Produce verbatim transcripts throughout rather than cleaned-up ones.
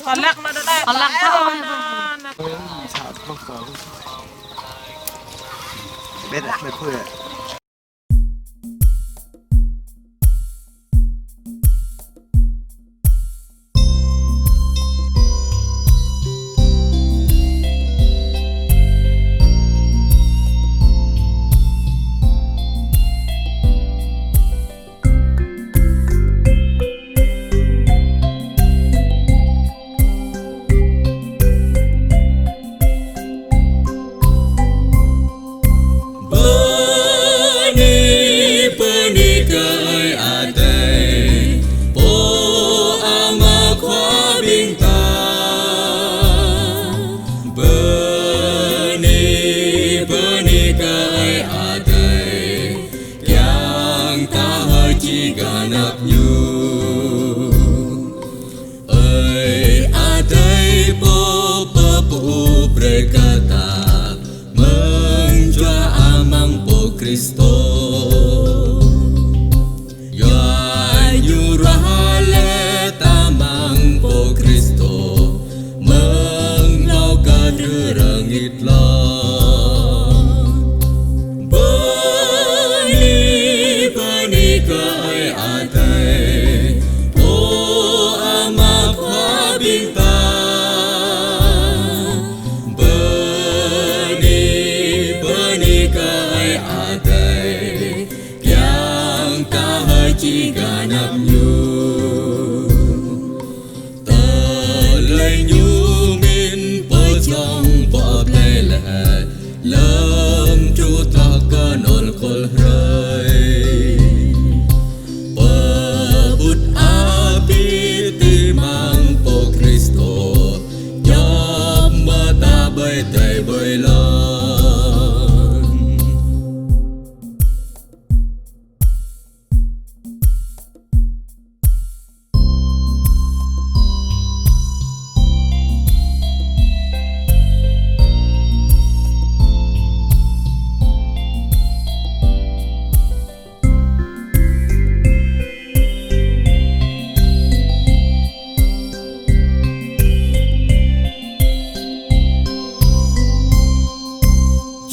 Pơlăk anŭn đôč. Pơlăk tơ. Ƀĕ, ƀĕ phơi. Bơni, bơni kơ Ơi Adai, Pô Ama Khua ƀing ta. Bơni, bơni kơ Ơi Adai, kiăng ta hơči gah anăp Ñu. Ơi Adai Pô pơpŭ brơi kơ ta mơ̆ng jua amăng Pô Kristô. Yua Ñu ruah lĕ ta amăng Pô Kristô, mơ̆ng hlâo kơ drơi rơngit lŏn. Bơni, bơni kơ Ơi Adai, Pô Ama Khua ƀing ta. Bơni, bơni kơ Ơi Adai, kiăng ta hơči gah anăp Ñu. Tơlơi Ñu mĭn pơjŏng pơpleh lĕ, lơ̆m truh tơlơi kơnol kol hrơi. Pơƀut abih ti amăng Pô Kristô, djŏp mơta ƀơi adai ƀơi lŏn.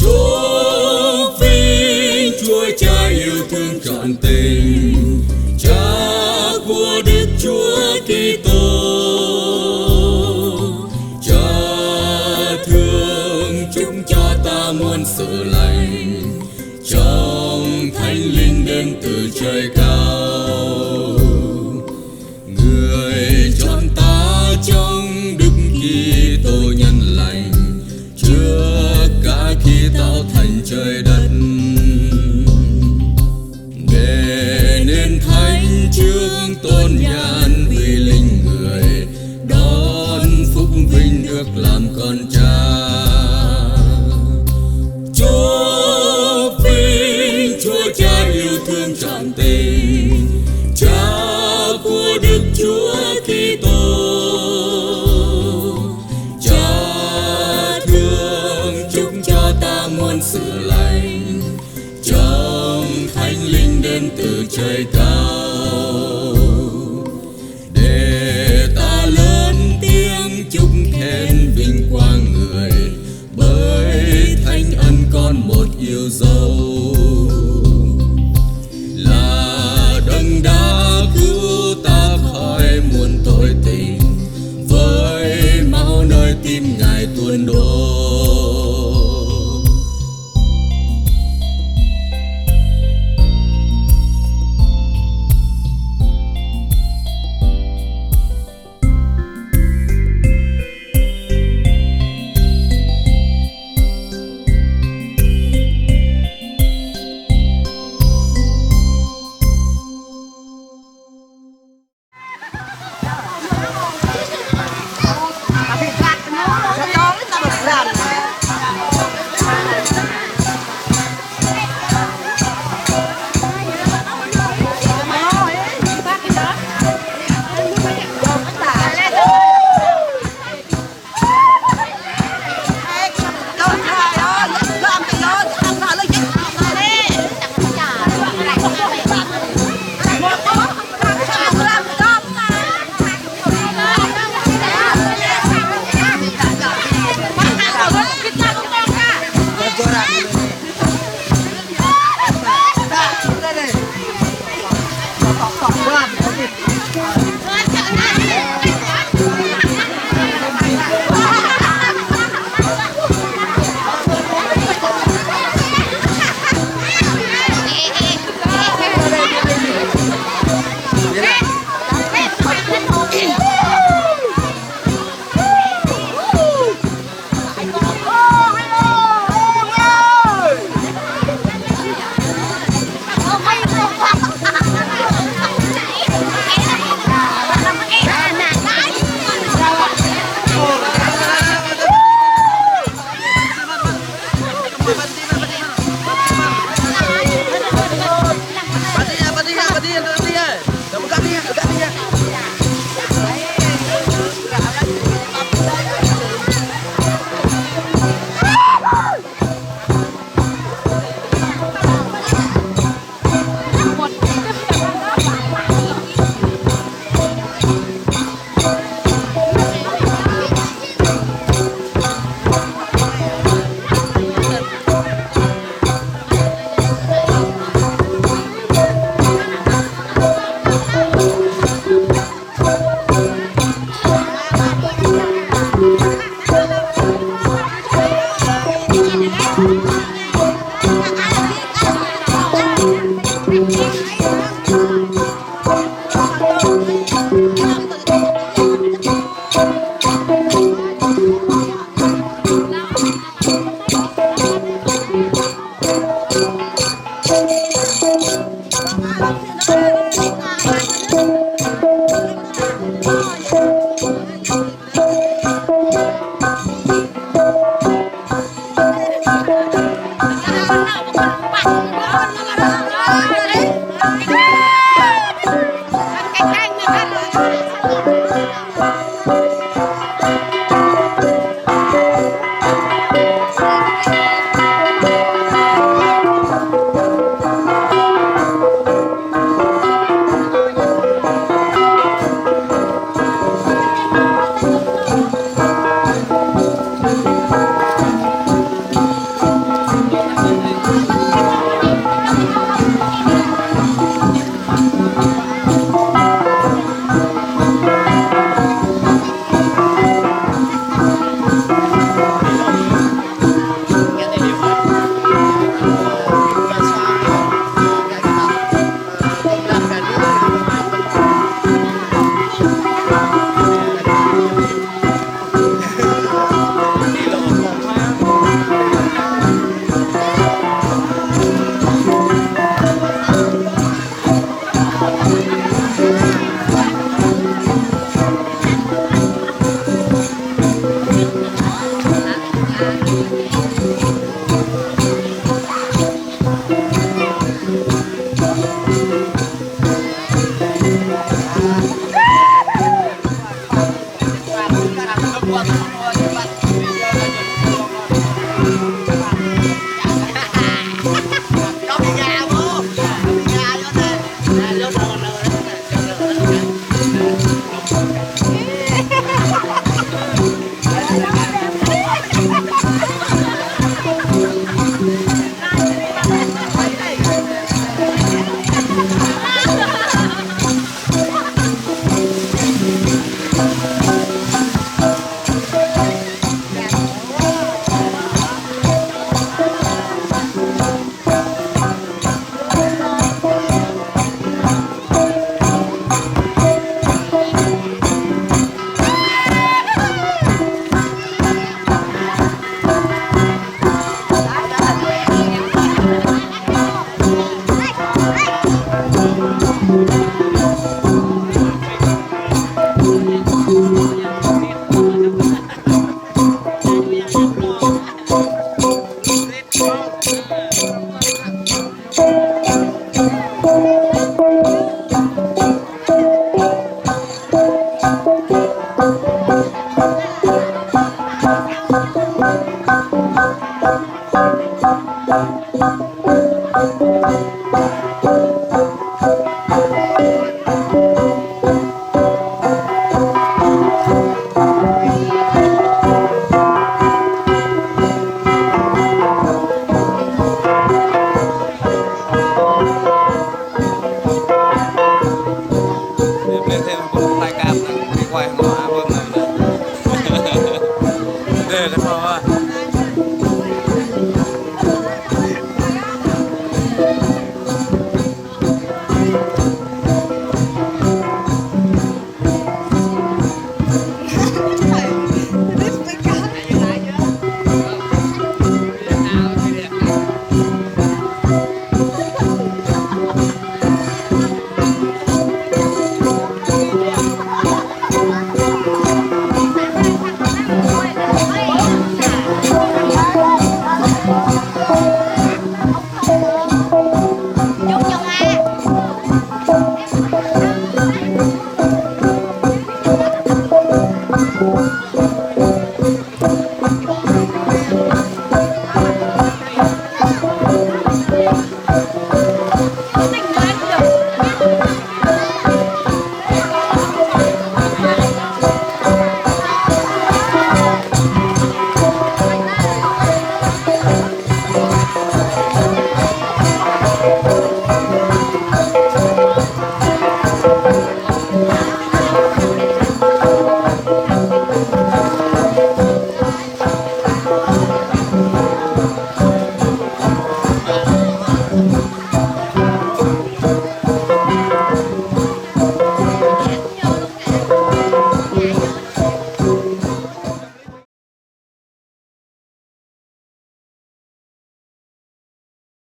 Chúc phim Chúa Cha yêu thương trọn tình, Cha của Đức Chúa Kitô, Cha thương chúc cho ta muôn sự lành, trong Thánh Linh đến từ trời cao. Người chọn ta trong Đức Kitô nhân lành, trước cả khi tạo thành trời đất. Để nên thánh trước tôn nhan uy linh Người, đón phúc vinh được làm con Cha. Chúc phim Chúa Cha yêu thương trọn tình, Cha của Đức Chúa Kitô, Cha thương chúc cho ta muôn sự lành, trong Thánh Linh đến từ trời cao. Để ta lớn tiếng chúc khen vinh quang Người, bởi thánh ân Con một yêu dấu. Là Đấng đã cứu ta khỏi muôn tội tình, với máu nơi tim Ngài tuôn đổ.